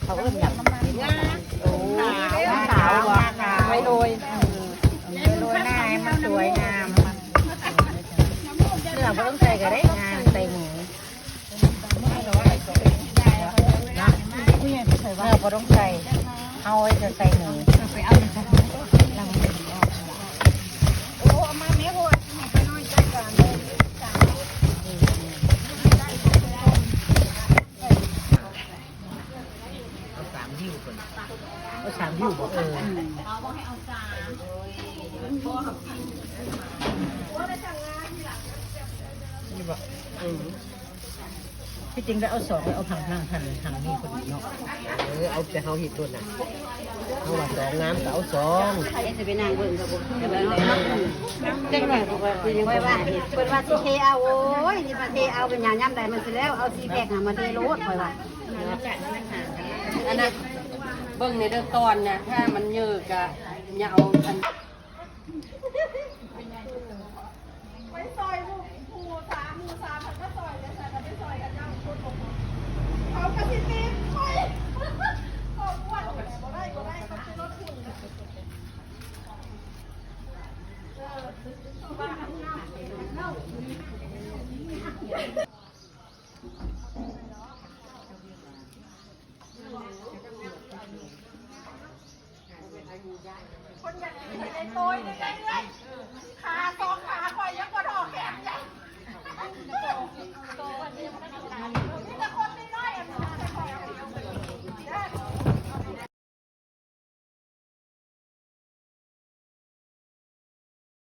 ເຂົາເອີ້ນຫຍັງ? ໂອ້ ຂາວ ຂາວບໍ່? ໄວ້ໂລຍ ເອີ ໄວ້ໂລຍໜ້າໃຫ້ມັນສວຍງາມ. ເນື້ອບໍ່ຕ້ອງໃສ່ກໍໄດ້ ງາ ໃສ່ໝູ ເນາະ ເນື້ອບໍ່ຕ້ອງໃສ່ ເຮົາໄວ້ແຕ່ໃສ່ໝູ. ເອົາສາມດິ້ວກ່ອນ ເອົາສາມດິ້ວບໍ່? ເອີ ນີ້ບໍ່? ເອີ ທີ່ຈິງໄດ້ເອົາສອງ ເອົາພັງໆ ຫັ້ນ ທາງນີ້ພໍດີເນາະ. ເອີ ເອົາແຕ່ເຮົາເຮັດໂລດນະ ເຮົາວ່າສອງງາມກໍເອົາສອງ. ໃຜຊິໄປນັ່ງເບິ່ງກໍບໍ່ ຈັກໜ້ອຍກໍວ່າ ເພິ່ນວ່າຊິເທເອົາ. ໂອ້ຍ ຊິມາເທເອົາເປັນຫຍັງ? ຍາມໃດມັນຊິແລ້ວ ເອົາສີ່ແພັກຫັ້ນມາເທໂລດ ຂ້ອຍວ່າ. ອັນນັ້ນເບິ່ງໃນເດີຕອນນະ ຖ້າມັນເຍີະກະຢ່າເອົາອັນ ໄປຊ່ອຍໝູ່ ໝູ່ສາມ ໝູ່ສາມ ເພິ່ນມາຊ່ອຍ ແລ້ວໃສ່ກໍໄປຊ່ອຍເຂົາເຈົ້າຄົນບໍ່ ເຂົາກໍຊິຕີຂ້ອຍ ຄອບຄົວແຫຼະ ບໍ່ໄດ້ ບໍ່ໄດ້ ເຂົາເປັນລົດຫູ.